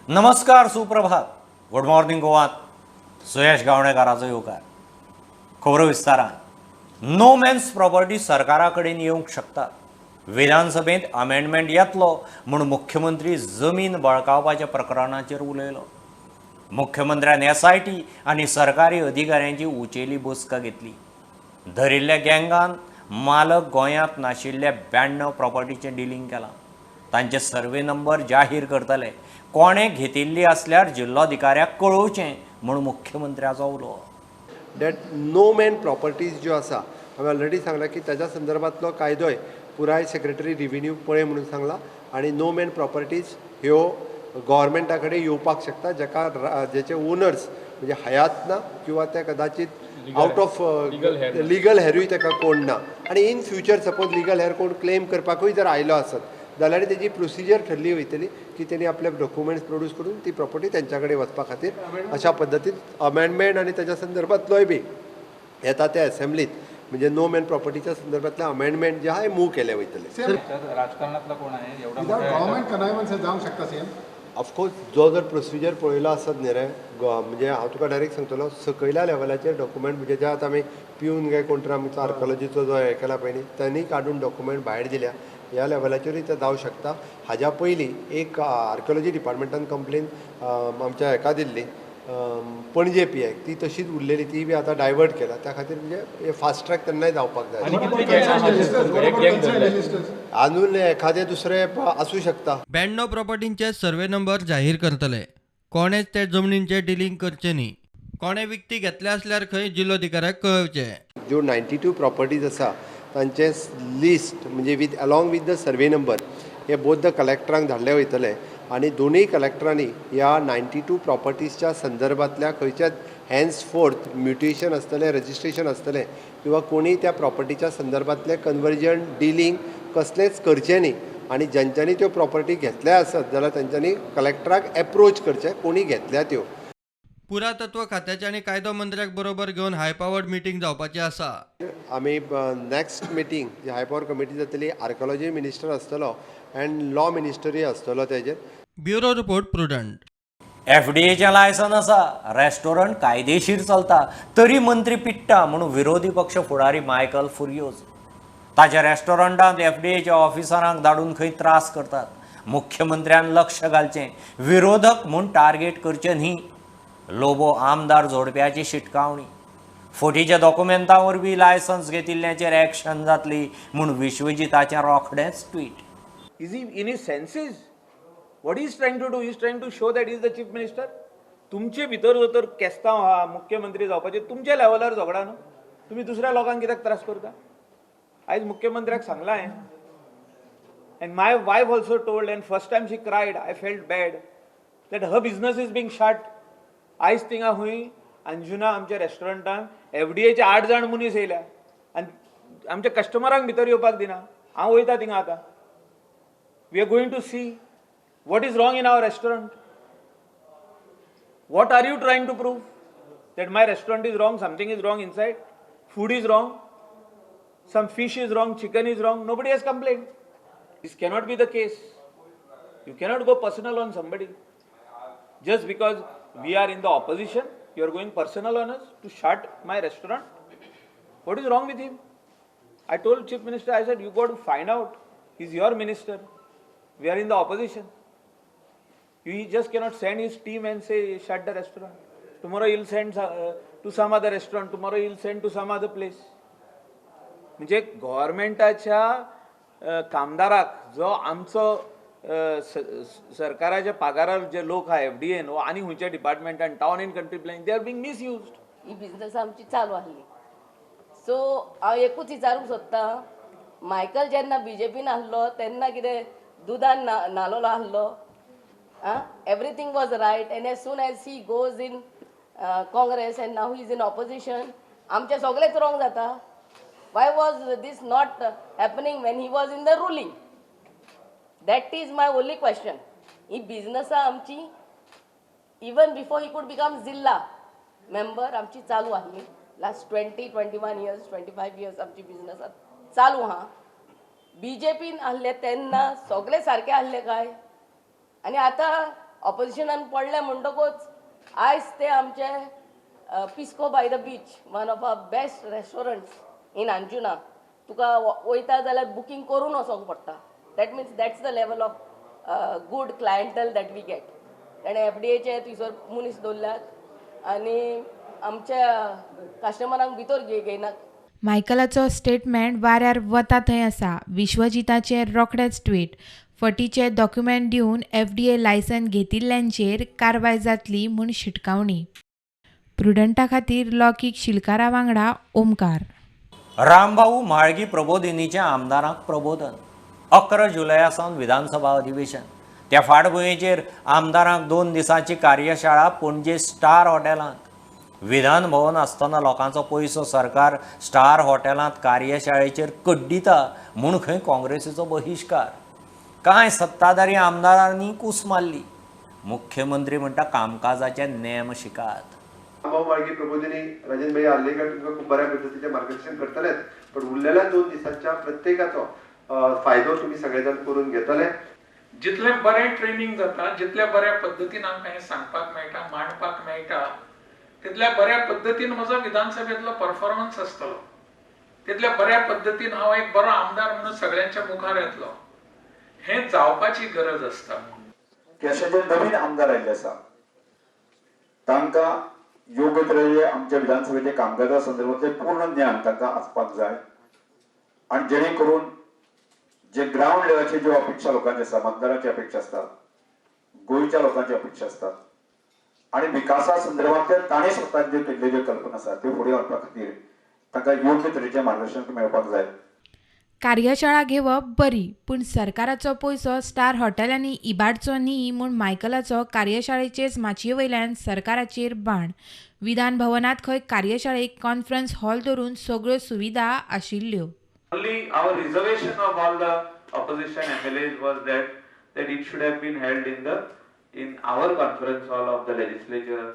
नमस्कार, सुप्रभात, good morning गोवात सुयश गावणेकाराचो येवकार. खबरो विस्तारान. नो मॅन्स प्रॉपर्टी सरकारा कडेन येवंक शकता, विधानसभेंत अमेंडमेंट येतलो म्हूण मुख्यमंत्री जमीन बळकावपाच्या प्रकरणाचेर उलयलो. मुख्यमंत्र्यान एसआयटी आनी सरकारी अधिकाऱ्यांची उंचेली बसका घेतली. धरिल्ल्या गँगान मालक गोंयांत नाशिल्ल्या 92 प्रॉपर्टीचें डिलींग केलां. तांचे सर्वे नंबर जाहीर करतले, कोणें घेतिल्ली आसल्यार जिल्लोधिकाऱ्याक कळोवचें म्हूण मुख्यमंत्र्याचो उलो. That no man properties ज्यो आसा, हांवें ऑलरेडी सांगलां की ताच्या संदर्भांतलो कायदोय पुराय सेक्रेटरी रिव्हेन्यू पळय म्हणून सांगला आनी नो मॅन प्रॉपर्टीज ह्यो गोवोरमेंटा कडेन येवपाक शकता, जाका जेचे ओनर्स म्हणजे हयात ना किंवा ते कदाचित आउट ऑफ लिगल हेरूय ताका कोण ना. आनी in future suppose legal heir कोण क्लेम करपाकूय जर आयलो आसत जाल्यार तेजी प्रोसिजर ठरली वयतली की तेणी आपले डॉक्युमेंट्स प्रोड्यूस करून ती प्रॉपर्टी तेंच्या कडेन वचपा खातीर अशा पद्दतीन अमेंडमेंट आनी ताच्या संदर्भांतलोय बी येता त्या असेंब्लीत, म्हणजे नो मॅन प्रॉपर्टीच्या संदर्भातले अमेंडमेंट जे आहा हे मूव केले वयतले. राजकारणातला कोण आहे एवढा विदाउट गव्हर्मेंट कनायवन्स हे जावंक शकता सीएम? ऑफकोर्स, जो जर प्रोसिजर पळयलो आसत न्ही रे, म्हणजे हांव तुका डायरेक्ट सांगतलो, सकयल्या लेवलाचेर डॉक्युमेंट, म्हणजे जे आतां आमी पिवन काय कोण तरी आमचो आर्कोलॉजीचो जो हें केला पळय न्ही, तांणी काडून डॉक्युमेंट भायर दिल्या, ह्या लेवलाचेरूय ते जावं शकता. हाज्या पयलीं एक आर्किओलॉजी डिपार्टमेंटान कंप्लेन आमच्या हेका दिल्ली, पणजे पी आयक, ती तशीच उरलेली, ती बी आतां डायवर्ट केला. त्या खातीर म्हणजे फास्ट ट्रॅक तेन्नाय जावपाक जाय. मिनिस्टर्स. अजून एखादे दुसरे आसूं शकता. 92 प्रॉपर्टींचे सर्वे नंबर जाहीर करतले. कोणेच ते जमनींचे डिलींग करचे न्ही. कोणे विकती घेतले आसल्यार खंय जिल्लोधिकाऱ्याक कळोवचे. ज्यो 92 प्रॉपर्टीज आसा तांचे लिस्ट, म्हणजे with along with the survey number, हे बोथ the कलेक्टरांक धाडले वयतले आनी दोनूय कलेक्टरांनी ह्या 92 प्रॉपर्टीजच्या संदर्भांतल्या खंयच्याच हेन्स फोर्थ म्युटेशन आसतलें, रजिस्ट्रेशन आसतलें किंवा कोणीय त्या प्रॉपर्टीच्या संदर्भांतलें कन्वर्जन, डिलींग कसलेंच करचें न्ही. आनी ज्यांच्यांनी त्यो प्रॉपर्टी घेतल्या आसत जाल्यार तेंच्यांनी कलेक्टराक एप्रोच करचें, कोणी घेतल्या त्यो. पुरातत्व खात्याचे आनी कायदो मंत्र्याक बरोबर घेवन हाय पावर्ड मिटींग जावपाची आसा. आमी नेक्स्ट मिटींग जी हाय पॉवर कमिटी जातली, आर्किओलॉजी मिनिस्टर आसतलो अँड लॉ मिनिस्टरूय आसतलो तेजेर. Bureau report, Prudent. एफडीएचें लायसन आसा, रेस्टॉरंट कायदेशीर चलता, तरी मंत्री पिडटा म्हणून विरोधी पक्ष फुडारी मायकल फुर्योज. ताच्या रेस्टॉरंटांत एफडीएच्या ऑफिसरांक धाडून खंय त्रास करतात. मुख्यमंत्र्यान लक्ष घालचें, विरोधक म्हूण टार्गेट करचें न्ही, लोबो आमदार जोडप्याची शिटकावणी. फटीच्या दोकुमेंता वरवीं लायसन्स घेतिल्ल्याचेर एक्शन जातली म्हूण विश्वजिताचें रोखडेंच tweet. Is he in his senses? What he is trying to do? He is trying to show that he is the chief minister. तुमचे भितर जर तर केस्तांव आहा मुख्यमंत्री जावपाचे, तुमच्या लेवलार झगडा न्हू, तुमी दुसऱ्या लोकांक कित्याक त्रास करता? आयज मुख्यमंत्र्याक सांगलां हांवें and my wife also told, and first time she cried. I felt bad that her business is being shut. आयज थिंगा खंय अंजुना आमच्या रेस्टॉरंटान एफडीएचे आठ जाण मनीस येयल्या आनी आमच्या कस्टमरांक भितर येवपाक दिना. हांव वयता थिंगा आतां. We are going to see what is wrong in our restaurant. What are you trying to prove? That my restaurant is wrong, something is wrong inside, food is wrong, some fish is wrong, chicken is wrong. Nobody has complained. This cannot be the case. You cannot go personal on somebody. Just because we are in the opposition, you are going personal on us to shut my restaurant. What is wrong with him? I told Chief Minister, I said, "You got to find out. He's your minister. We are in the opposition. He just cannot send his team and say, 'Shut the restaurant.' Tomorrow he'll send to some other restaurant. Tomorrow he'll send to some other place." म्हणजे गव्हर्मेंटाच्या कामदाराक, जो आमचो सरकाराच्या पगारार जे लोक आहा, FDN वा आनी खंयच्या डिपार्टमेंटान, town and country planning, they are being misused. He business आमची चालू आहली. सो हांव एकूच विचारूंक सोदतां, मायकल जेन्ना बीजेपीन आहलो तेन्ना कितें दुदान न्हालोलो आहलो आं? Everything was right, and as soon as he goes in Congress and now he is in opposition, आमचें सगळेंच रॉंग जाता. Why was this not happening when he was in the ruling? That is my only question. ही बिझनसां आमची even before he could become जिल्हा member आमची चालू आहली. Last 20, 21 years, 25 years आमची business चालू आहा. बीजेपीन आहले तेन्ना सगळे सारके आहले काय आनी आतां ऑपोजिशनान पडले म्हणटकूच आयज ते आमचे Pisco by the beach, one of our best restaurants in Anjuna, तुका वयता जाल्यार बुकींग करून वचोंक पडटा. That means that's the level of good clientele that we get. ताणें एफडीएचे थंयसर मनीस दवरल्यात आनी आमच्या कस्टमरांक भितर घेयनात. मायकलाचो स्टेटमेंट वाऱ्यार वता थंय आसा. विश्वजिताचें रोखडेंच ट्वीट, फटीचे डॉक्युमेंट दिवन एफडीए लायसन घेतिल्ल्यांचेर कारवाय जातली म्हूण शिटकावणी. प्रुडंटा खातीर लौकीक शिलकारा वांगडा ओमकार. रामभाऊ म्हाळगी प्रबोधिनीच्या आमदारांक प्रबोधन. 11 जुलया सावन विधानसभा अधिवेशन. त्या फाटभुंयेचेर आमदारांक 2 दिसांची कार्यशाळा पणजे स्टार हॉटेलांत. विधान भवन आसतना लोकांचो पयसो सरकार स्टार हॉटेलांत कार्यशाळेचेर कड्डिता म्हूण खंय काँग्रेसीचो बहिश्कार. कांय सत्ताधारी आमदारांनी कूस मारली. मुख्यमंत्री म्हणटा कामकाजाचे नेम शिकात. रामभाऊ म्हाळगी प्रबोधिनी राजेंद्र भाई आर्लेकर तुमकां खूब बऱ्या पद्दतीचें मार्गदर्शन करतलेच, पण उरलेल्या 2 दिसांच्या प्रत्येकाचो फायदो तुमी सगळे जाण करून घेतले. जितलें बरें ट्रेनिंग जाता, जितल्या बऱ्या पद्दतीन आमकां हें सांगपाक मेळटा, मांडपाक मेळटा, तितल्या बऱ्या पद्दतीन म्हजो विधानसभेंतलो परफॉर्मन्स आसतलो, तितल्या बऱ्या पद्दतीन हांव एक बरो आमदार म्हणून सगळ्यांच्या मुखार येतलो. हें जावपाची गरज आसता. अशे जे नवीन आमदार आयिल्ले आसा तांकां योग्य तरेचे आमच्या विधानसभेचे कामकाजा संदर्भातले पूर्ण ज्ञान तांकां आसपाक जाय आनी जेणे करून जे ग्रावंड लेवलाचे ज्यो अपेक्षा लोकांची आसा, मतदारांची अपेक्षा आसता, गोंयच्या लोकांची अपेक्षा आसता आनी विकासा संदर्भातले ताणें स्वताक ज्यो केल्ल्यो ज्यो कल्पना आसा त्यो फुडें व्हरपा खातीर तांकां योग्य तरेचें मार्गदर्शन मेळपाक जाय. कार्यशाळा घेवप बरी, पूण सरकाराचो पयसो स्टार हॉटेलांनी इबाडचो न्ही म्हूण मायकलाचो कार्यशाळेचेच माचये वयल्यान सरकाराचेर बाण. विधान भवनांत खंय कार्यशाळेक कॉन्फरन्स हॉल धरून सगळ्यो सुविधा आशिल्ल्यो. Only our reservation of all the opposition MLAs was that it should have been held in our conference hall of the legislature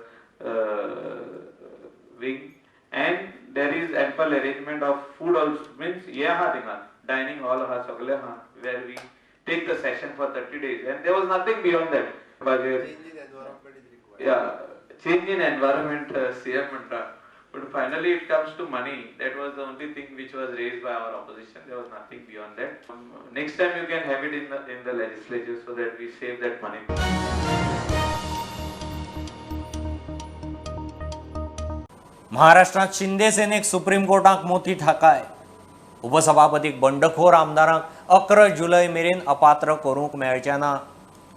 wing, and there is ample arrangement of food also, means yeah ha thinga dining hall ha sagle ha, where we take the session for 30 days and there was nothing beyond that. Change in environment is required. Yeah, change in environment CM manta. But finally it comes to money. That was the only thing which was raised by our opposition. There was nothing beyond that. Next time you can have it in the legislature so that we save that money. महाराष्ट्रात Shinde Sinek supreme कोर्टाक मोती ठाकाय. उपसभापतीक बंडखोर आमदारांक 11 जुलय मेरेन अपात्र करूंक मेळचें ना,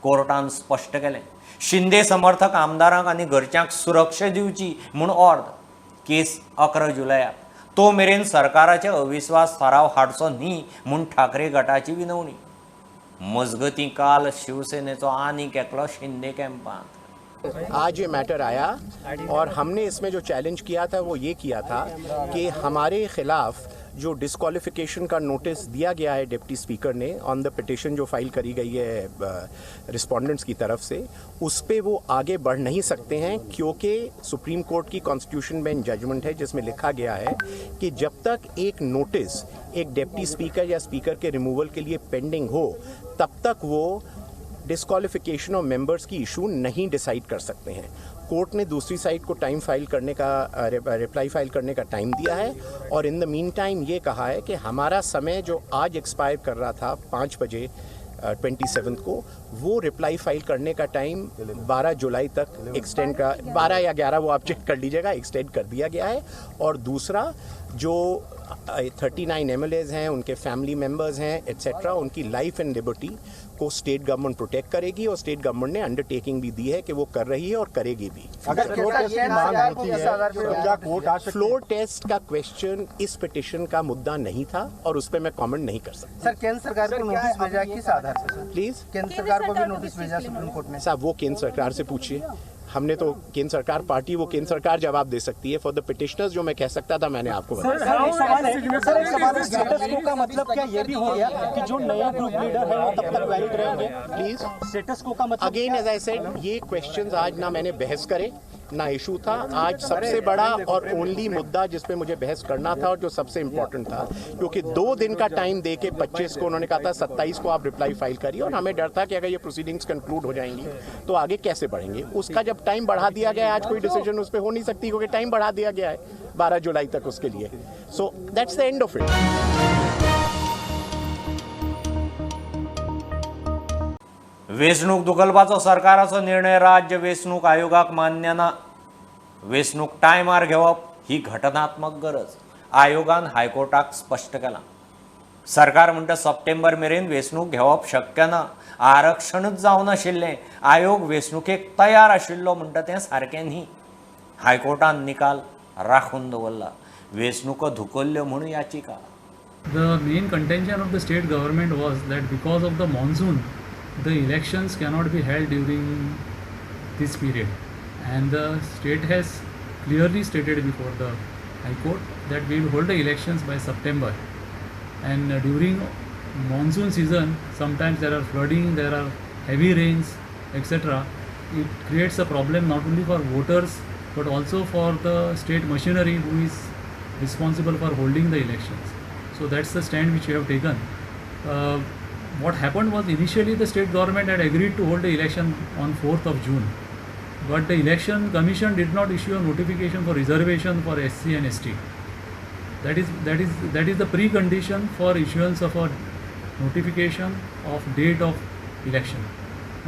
कोर्टान स्पश्ट केलें. शिंदे समर्थक आमदारांक आनी घरच्यांक सुरक्षा दिवची म्हूण ऑर्द. केस 11 जुलयाक. तो मेरेन सरकाराचे अविस्वास थाराव हाडचो न्ही म्हूण ठाकरे गटाची विनवणी. मजगतीं काल शिवसेनेचो आनीक एकलो शिंदे कॅम्पांत. आज ये मैटर आया और हमने इसमें जो चैलेंज किया था वो ये किया था कि हमारे ख़िलाफ़ जो डिस्क्वालिफिकेशन का नोटिस दिया गया है डिप्टी स्पीकर ने ऑन the petition जो फाइल करी गई है रिस्पोंडेंट्स की तरफ से, उस पर वो आगे बढ़ नहीं सकते हैं क्योंकि सुप्रीम कोर्ट की कॉन्स्टिट्यूशन बेंच जजमेंट है जिसमें लिखा गया है कि जब तक एक नोटिस एक डिप्टी स्पीकर या स्पीकर के रिमूवल के लिए पेंडिंग हो तब तक वो डिस्क्वालिफिकेशन ऑफ मेंबर्स की इशू नहीं डिसाइड कर सकते हैं। कोर्ट ने दूसरी साइड को टाइम फाइल करने का, रिप्लाई फाइल करने का टाइम दिया है और इन the mean time ये कहा है कि हमारा समय जो आज एक्सपायर कर रहा था 5 बजे 27 को, वो रिप्लाई फाइल करने का टाइम 12 जुलाई तक एक्सटेंड का, 12 या 11 वो आप चेक कर लीजिएगा, एक्सटेंड कर दिया गया है। और दूसरा जो 39 MLAs हैं, उनके फैमिली मेम्बर्स हैं एट्सेट्रा, उनकी लाइफ एंड लिबर्टी को स्टेट गवर्नमेंट प्रोटेक्ट करेगी और स्टेट गवर्नमेंट ने अंडरटेकिंग भी दी है कि वो कर रही है और करेगी भी। अगर फ्लोर टेस्ट की मांग होती है तो क्या कोर्ट आ सकती है? फ्लोर टेस्ट का क्वेश्चन इस पिटिशन का मुद्दा नहीं था और उस पर मैं कमेंट नहीं कर सकता। सर, केंद्र सरकार को नोटिस भेजा किस आधार पर? प्लीज, केंद्र सरकार को भी नोटिस भेजा सुप्रीम कोर्ट ने। साहब, वो केंद्र सरकार से पूछिए, हमने तो केंद्र सरकार पार्टी, वो केंद्र सरकार जवाब दे सकती है। फॉर the petitioners जो मैं कह सकता था मैंने आपको बताया। सर, एक सवाल है, स्टेटस को का मतलब क्या ये भी हो गया कि जो नए ग्रुप लीडर है वो तब तक वैलिड रहेंगे? प्लीज, स्टेटस को का मतलब अगेन एज I said, ये क्वेश्चंस आज ना मैंने बहस करे ना इशू था। आज सबसे बड़ा और ओनली मुद्दा जिस पे मुझे बहस करना था और जो सबसे इम्पोर्टेंट था, क्योंकि 2 दिन का टाइम दे के 25 को उन्होंने कहा था 27 को आप रिप्लाई फाइल करिए, और हमें डर था कि अगर ये प्रोसीडिंग्स कंक्लूड हो जाएंगी तो आगे कैसे बढ़ेंगे। उसका जब टाइम बढ़ा दिया गया, आज कोई डिसीजन उस पर हो नहीं सकती क्योंकि टाइम बढ़ा दिया गया है 12 जुलाई तक उसके लिए। So that's the end of it. वेंचणूक दुखलपाचो सरकाराचो निर्णय राज्य वेंचणूक आयोगाक मान्य ना। वेंचणूक टायमार घेवप ही घटनात्मक गरज आयोगान हायकोर्टाक स्पश्ट केलां। सरकार म्हणटा सप्टेंबर मेरेन वेंचणूक घेवप शक्य ना, आरक्षणूच जावनाशिल्लें, आयोग वेंचणुकेक तयार आशिल्लो म्हणटा तें सारकें न्ही। हायकोर्टान निकाल राखून दवरला, वेंचणुको धुकल्ल्यो म्हूण याचिका। The main contention of the state government was that because of the monsoon the elections cannot be held during this period, and the state has clearly stated before the High Court that we will hold the elections by September, and during monsoon season sometimes there are flooding, there are heavy rains, etc. It creates a problem not only for voters but also for the state machinery who is responsible for holding the elections. So that's the stand which we have taken. What happened was, initially the state government had agreed to hold the election on 4th of June, but the election commission did not issue a notification for reservation for SC and ST. That is the precondition for issuance of a notification of date of election.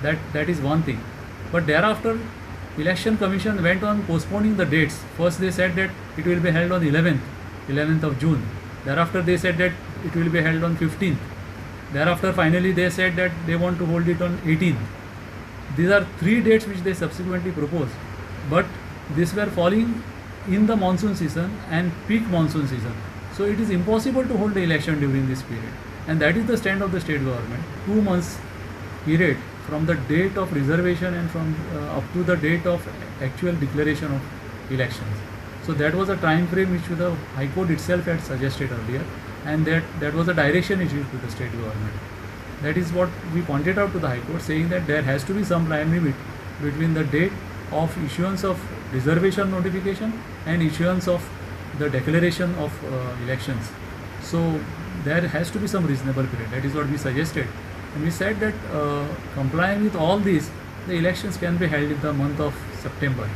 That is one thing. But thereafter, election commission went on postponing the dates. First they said that it will be held on 11th of June. Thereafter they said that it will be held on 15th. Thereafter finally they said that they want to hold it on 18th. These are 3 dates which they subsequently proposed, but these were falling in the monsoon season and peak monsoon season. So it is impossible to hold the election during this period, and that is the stand of the state government. 2 months period from the date of reservation and from up to the date of actual declaration of elections. So that was a time frame which the High Court itself had suggested earlier, and that was a direction issued to the state government. That is what we pointed out to the High Court, saying that there has to be some time limit between the date of issuance of reservation notification and issuance of the declaration of elections. So there has to be some reasonable period. That is what we suggested. And we said that complying with all these, the elections can be held in the month of September.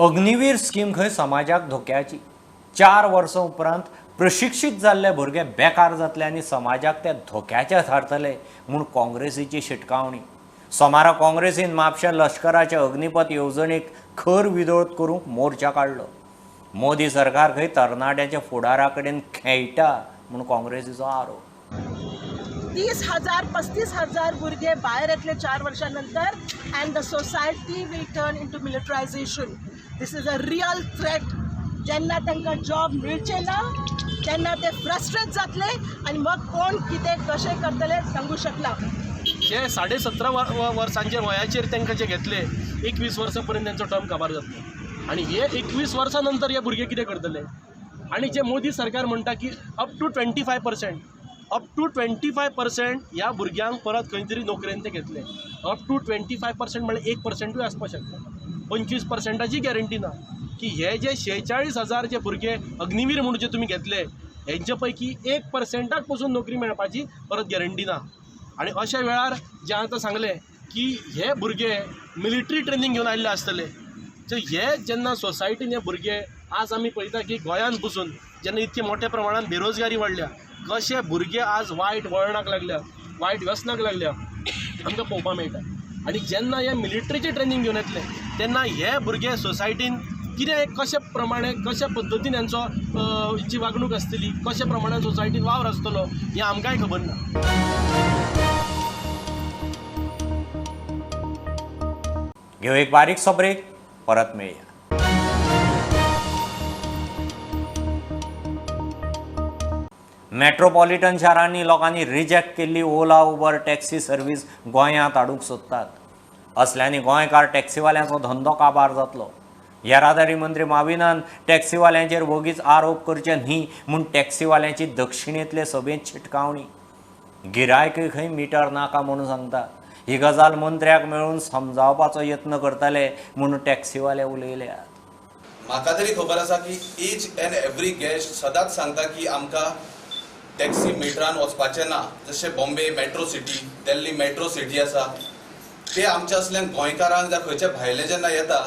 Agniveer scheme खंय समाजाक धोक्याची। 4 वर्सां उपरांत प्रशिक्षीत जाल्ले भुरगे बेकार जातले आनी समाजाक ते धोक्याचे थारतले म्हूण काँग्रेसीची शिटकावणी। सोमारा काँग्रेसीन म्हापशा लश्कराच्या अग्निपथ येवजणेक खर विरोध करूंक मोर्चा काडलो। मोदी सरकार खंय तरणाट्याच्या फुडारा कडेन खेळटा म्हूण काँग्रेसीचो आरोप। 30,000 35,000 भुरगे भायर येतले 4 वर्षां नंतर, and the society will turn into militarisation. This is a real threat. जेन्ना तांकां जॉब मेळचे ना तेन्ना ते फ्रस्ट्रेट जातले आनी मग कोण कितें कशें करतले सांगू शकना। जे 17.5 वर्सांचे वयाचेर तांकां जे घेतले 21 वर्सां पर्यंत तांचो टर्म काबार जातलो आनी हे 21 वर्सां नंतर हे भुरगे कितें करतले? आनी जे मोदी सरकार म्हणटा की अप टू 25%, अप टू 25% ह्या भुरग्यांक परत खंय तरी नोकरेन ते घेतले। अप टू 25% म्हळ्यार 1%ूय आसपाक शकता, 25%ची गॅरंटी ना की हे जे 46,000 जे भुरगे अग्निवीर म्हणून जे तुमी घेतले हेंचे पैकी 1%ाक पसून नोकरी मेळपाची परत गॅरंटी ना। आनी अशा वेळार जे आतां सांगलें की हे भुरगे मिलिटरी ट्रेनींग घेवन आयिल्ले आसतले, सो हे जेन्ना सोसायटीन हे भुरगे आज आमी पळयता की गोंयांत बसून जेन्ना इतके मोठ्या प्रमाणान बेरोजगारी वाडल्या, कशे भुरगे आज वायट वळणाक लागल्या, वायट व्यसनाक लागल्या आमकां पळोवपाक मेळटा। आनी जेन्ना हे मिलिटरीचें ट्रेनींग घेवन येतले तेन्ना हे भुरगे सोसायटीन कितें कशे प्रमाणे कशा पद्दतीन हेंचो जी वागणूक आसतली, कशा प्रमाणे सोसायटीन वावर आसतलो हें आमकांय खबर ना। घेऊ एक बारीकसो ब्रेक, परत मेळया। मेट्रोपॉलिटन शारांनी लोकांनी रिजेक्ट केल्ली ओला उबर टॅक्सी सर्वीस गोंयांत हाडूंक सोदतात। असल्यांनी गोंयकार टॅक्सीवाल्यांचो धंदो काबार जातलो। येरादारी मंत्री माविनान टॅक्सीवाल्यांचेर वगीच आरोप करचे न्ही म्हूण टॅक्सीवाल्यांची दक्षिणेंतले सभेंत शिटकावणी। गिरायकय खंय मिटर नाका म्हणून सांगता. ही गजाल मंत्र्याक मेळून समजावपाचो यत्न करतले म्हणून टॅक्सीवाले उलयल्यात. म्हाका तरी खबर आसा की ईच एंड एवरी गेस्ट सदांच सांगता की आमकां टॅक्सी मिटरान वचपाचें ना. जशें Bombay metro city, Delhi metro city आसा, ते आमच्या असल्या गोंयकारांक जावं खंयच्या भायले जेन्ना येता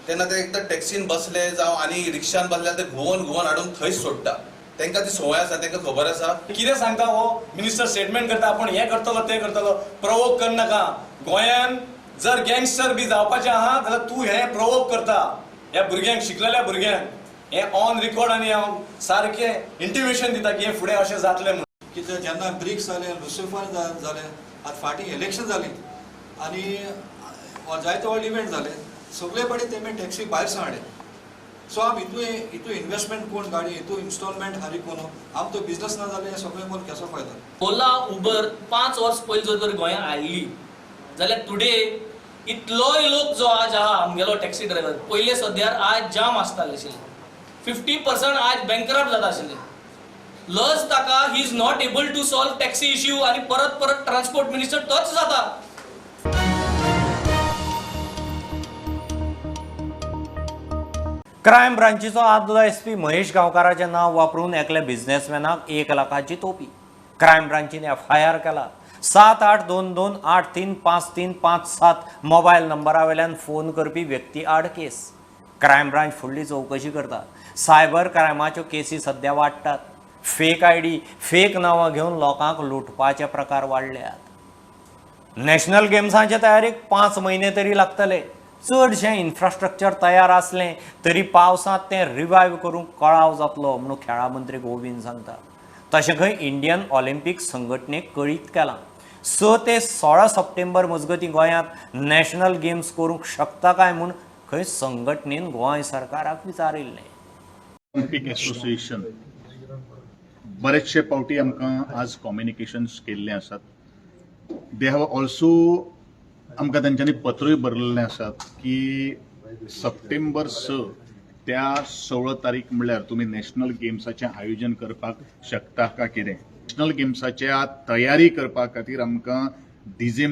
तेन्ना ते एकदां टॅक्सीन बसले जावं आनी रिक्षान बसले ते घुंवोन घुंवोन हाडून थंयच सोडटा. तांकां ती संवय आसा, तांकां खबर आसा. कितें सांगता हो मिनिस्टर स्टेटमेंट करता, आपूण हें करतलो तें करतलो. प्रवोक करनाका. गोंयान जर गँगस्टर बी जावपाचें आहा जाल्यार तूं हें प्रवोक करता ह्या भुरग्यांक, शिकलेल्या भुरग्यांक. हें ऑन रिकॉर्ड आनी हांव सारकें इंटिमेशन दिता की हें फुडें अशें जातलें म्हणून. कित्याक जेन्ना ब्रिक्स जाले, लुसिफर जाले, आतां फाटीं इलेक्शन जालीं आनी जायते व्हड इव्हेंट जाले, सगळे कडेन तेमी टॅक्सी भायर हाडले. सो आमी हितू इन्वेस्टमेंट कोण गाडी, हितू इन्स्टॉलमेंट हारी कोण, आम तो बिजनस ना जाले हें सगळें कोण कसो फायदो. ओला उबर 5 वर्स पयलीं जर तर गोंयांत आयिल्ली जाल्यार टुडे इतलोय लोक जो आज आहा आमगेलो टॅक्सी ड्रायव्हर पयले सद्यार आज जाम आसताले आशिल्ले. 50% आज बँकरप्ट जाता आशिल्ले. लज ताका he is not able to solve taxi issue आनी परत परत ट्रान्सपोर्ट मिनिस्टर तोच जाता. क्रायम ब्रांचीचो आदलो एसपी महेश गांवकाराचें नांव वापरून एकल्या बिझनेसमॅनाक 1 लाखाची तोपी. क्रायम ब्रांचीन एफआयआर केला. 7 8 2 2 8 3 5 3 5 7 मोबायल नंबरा वयल्यान फोन करपी व्यक्ती आड केस. क्रायम ब्रांच फुडली चवकशी करता. सायबर क्रायमाच्यो केसी सद्या वाडटात. फेक आयडी, फेक नांवां घेवन लोकांक लुटपाचे प्रकार वाडल्यात. नॅशनल गेम्सांचे तयारीक 5 म्हयने तरी लागतले. चडशें इन्फ्रास्ट्रक्चर तयार आसलें तरी पावसांत तें रिवायव करूंक कळाव जातलो म्हणून खेळां मंत्री गोविंद सांगता. तशें खंय इंडियन ऑलिम्पीक संघटनेक कळीत केलां. 6 ते 16 सप्टेंबर मजगतीं गोंयांत नॅशनल गेम्स करूंक शकता काय म्हूण खंय संघटनेन गोंय सरकाराक विचारिल्लें. ऑलिम्पीक एसोसिएशन बरेचशे पावटी आमकां आज कम्युनिकेशन्स केल्ले आसात. They have also आमकां तांच्यांनी पत्रूय बरयल्लें आसात की सप्टेंबर 6 त्या 16 तारीख म्हणल्यार तुमी नॅशनल गेम्साचें आयोजन करपाक शकता का कितें. नॅशनल गेम्साच्या तयारी करपा खातीर आमकां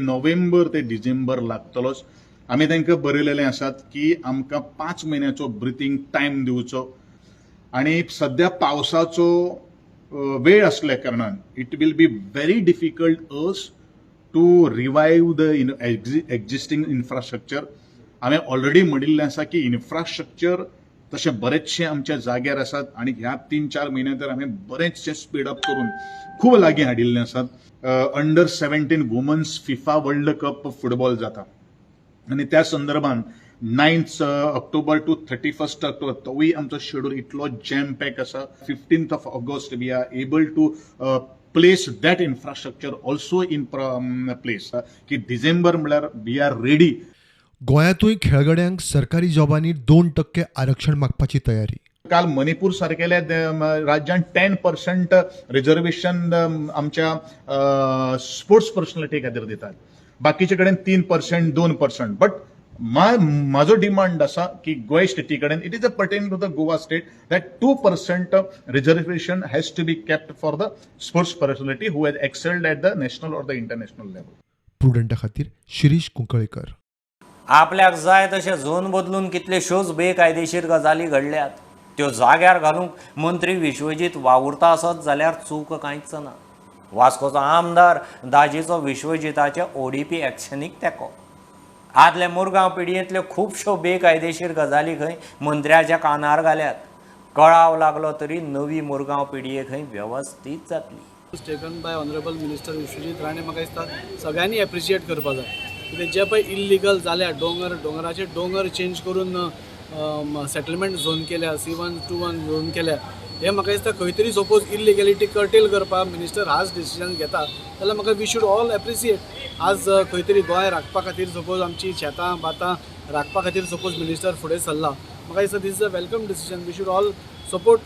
नोव्हेंबर ते डिसेंबर लागतलोच. आमी तांकां बरयलेलें आसात की आमकां 5 म्हयन्याचो ब्रिथींग टायम दिवचो आनी सद्या पावसाचो वेळ आसल्या कारणान it will be very difficult us to revive the existing infrastructure. हांवें ऑलरेडी म्हणिल्लें आसा की इन्फ्रास्ट्रक्चर तशें बरेचशें आमच्या जाग्यार आसात आनी ह्या 3-4 म्हयन्या तर हांवें बरेचशें स्पीड अप करून खूब लागीं हाडिल्लें आसात. Under 17 women's FIFA world cup football जाता आनी त्या संदर्भात 9 ऑक्टोबर टू 31 ऑक्टोबर तोवूय आमचो शेड्यूल इतलो जॅम पॅक आसा. 15 August we are able to place that infrastructure also in place की डिसेंबर म्हणल्यार we are ready. गोंयांतूय खेळगड्यांक सरकारी जॉबांनी 2% आरक्षण मागपाची तयारी. काल मणिपूर सारकेल्या राज्यान 10% रिजर्वेशन आमच्या स्पोर्ट्स पर्सनॅलिटी खातीर दितात, बाकीचे कडेन 3%, 2%. बट म्हाजो डिमांड आसा की गोंय स्टेटी कडेन it is a pertain to the Goa state that 2% reservation has to be kept for the sports personality who has excelled at the national or the international level. प्रुडंटा खातीर शिरीष कुंकळेकर. आपल्याक जाय तशें झोन बदलून कितल्योश्योच बेकायदेशीर गजाली घडल्यात. त्यो जाग्यार घालूंक मंत्री विश्वजीत वावुरता आसत जाल्यार चूक कांयच ना. वास्कोचो आमदार दाजीचो विश्वजिताच्या ओडीपी एक्शनीक तेंको. आदले मुरगांव पिडयेंतल्यो खुबश्यो बेकायदेशीर गजाली खंय मंत्र्याच्या कानार घाल्यात. कळाव लागलो तरी नवी मुरगांव पिडये खंय वेवस्थीत जातली. Taken by honourable minister Vishwajit Rane म्हाका दिसता सगळ्यांनी एप्रिशिएट करपाक जाय. कित्याक जे पळय इल्लिगल जाल्या, दोंगराचे दोंगर चेंज करून सेटलमेंट झोन केल्या, C1 2-1 zone केल्या, हे म्हाका दिसता खंय तरी सपोज इल्लिगॅलिटी कर्टेल करपाक मिनिस्टर हाच डिसिजन घेता जाल्यार म्हाका we should all appreciate. आज खंय तरी गोंय राखपा खातीर सपोज आमची शेतां भातां राखपा खातीर सपोज मिनिस्टर फुडें सरला, म्हाका दिसता this is a welcome decision. We should all support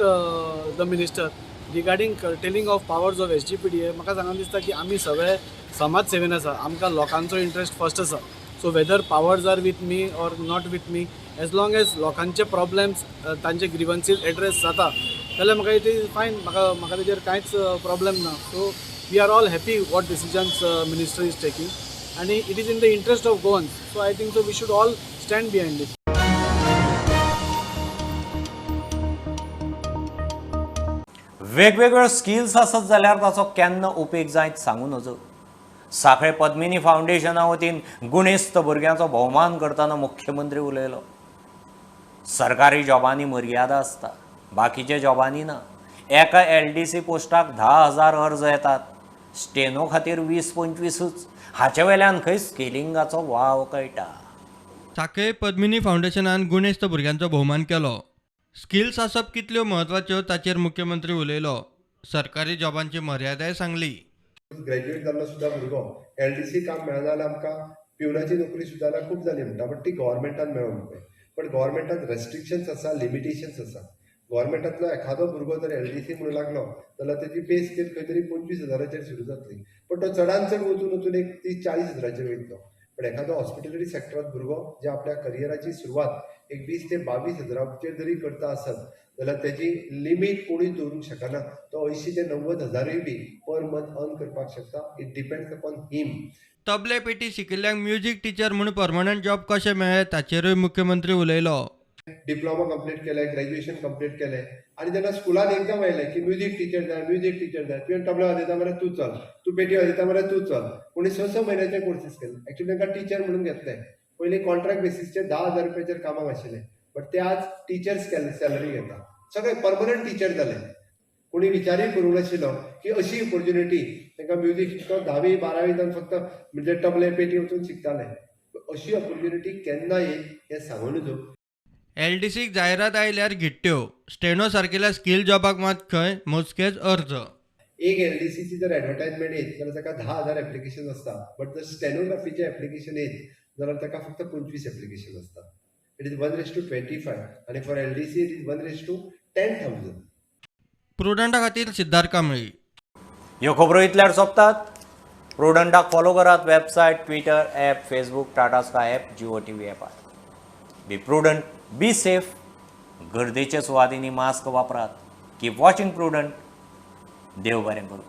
the minister. Regarding curtailing of powers of SGPDA म्हाका सांगून दिसता की आमी सगळे समाज सेवेन आसा, आमकां लोकांचो इंट्रस्ट फर्स्ट आसा. So whether powers are with me or not with me, as long as लोकांचे प्रॉब्लेम्स तांचे ग्रिवन्सीज एड्रेस जाता जाल्यार म्हाका it is fine. म्हाका ताजेर कांयच प्रॉब्लेम ना. So We are all happy what decisions minister is taking आनी it is in the interest of Goans, so I think so we should all stand behind it. वेगवेगळ्यो skills आसत जाल्यार ताचो केन्ना उपेग जायत सांगू नजो. सांखळे पद्मिनी फावंडेशना वतीन गुणेस्त भुरग्यांचो भोवमान करतना मुख्यमंत्री उलयलो. सरकारी जॉबांनी मर्यादा आसता, बाकीच्या जॉबांनी ना. एका LDC पोस्टाक 10,000 अर्ज येतात, स्टेनो खातीर 20-25. हाचे वेल्यान खंय स्किलिंगाचो वाव कळटा. सांखळे पद्मिनी फावंडेशनान गुणेस्त भुरग्यांचो भोवमान केलो. स्किल्स आसप कितल्यो म्हत्वाच्यो ताचेर मुख्यमंत्री उलयलो. सरकारी जॉबांची मर्यादाय सांगली. ग्रॅज्युएट जाल्लो सुद्दां भुरगो LDC काम मेळना जाल्यार आमकां पिवनाची नोकरी सुद्दां जाल्यार खूब जाली म्हणटा, बट ती गव्हर्मेंटान मेळोंक पळय. बट गव्हर्मेंटान रेस्ट्रिक्शन्स आसा, लिमिटेशन्स आसा. गव्हर्मेंटांतलो एखादो भुरगो जर LDC म्हणून लागलो जाल्यार तेजी पे स्केल खंय तरी 25,000 सुरू जातली, पण तो चडान चड वचून वचून एक 30-40 हजाराचेर वयतलो. पण एखादो हॉस्पिटलिटी सेक्टरांत भुरगो जे आपल्या करियराची सुरवात एक 20 ते 22 हजाराचेर जरी करता आसत जाल्यार तेजी लिमीट कोणूय दवरूंक शकना. तो 80 ते 90 हजारूय बी पर मंथ अर्न करपाक शकता. It depends upon him. तबले पेटी शिकिल्ल्यांक म्युजीक टिचर म्हूण परमनंट जॉब कशें मेळ्ळें ताचेरूय मुख्यमंत्री उलयलो. डिप्लोमा कंप्लीट केलें, ग्रॅज्युएशन कंप्लीट केलें आनी जेन्ना स्कुलान एकदम आयलें की म्युजीक टिचर जाय, म्युजीक टिचर जाय, तुवें तबला वाजयता मरे तूं चल, तूं पेटी वाजयता मरे तूं चल. कोणी 6-6 म्हयन्याचे कोर्सीस केले. एक्चुअली तांकां टिचर म्हणून घेतले. पयलीं कॉन्ट्रॅक्ट बेसीसचेर 10,000 रुपयाचेर कामाक आशिल्ले, बट ते आज टिचर्स सॅलरी घेता. सगळे परमनंट टिचर जाले. कोणी विचारूय करूंक नाशिल्लो की अशी ऑपोर्च्युनिटी तांकां म्युजीक शिकतो 10वी 12वी जावन फक्त म्हणजे तबले पेटी वचून शिकताले. अशी ऑपोर्च्युनिटी केन्ना येत हें सांगू नजो. LDCक जायरात आयल्यार घिट्ट्यो, स्टेनो सारकेल्या स्किल जॉबाक मात खंय मोजकेच अर्ज. एक LDCची जर एडवर्टायजमेंट येत जाल्यार ताका 10,000 एप्लिकेशन आसता, बट जर स्टेनोग्राफीचें एप्लिकेशन येत जाल्यार ताका फक्त 25 एप्लिकेशन आसता. It is 1:25 आनी फॉर LDC it is 1:10,000. प्रुडंटा खातीर सिद्धार्थ कांबळी. ह्यो खबरो इतल्यार सोंपतात. प्रुडंटाक फॉलो करात website, Twitter app, Facebook, Tata Sky app, Jio TV ऍपार. Be prudent, be safe. गर्देच्या सुवातींनी मास्क वापरात. Keep watching Prudent. देव बरें करूं.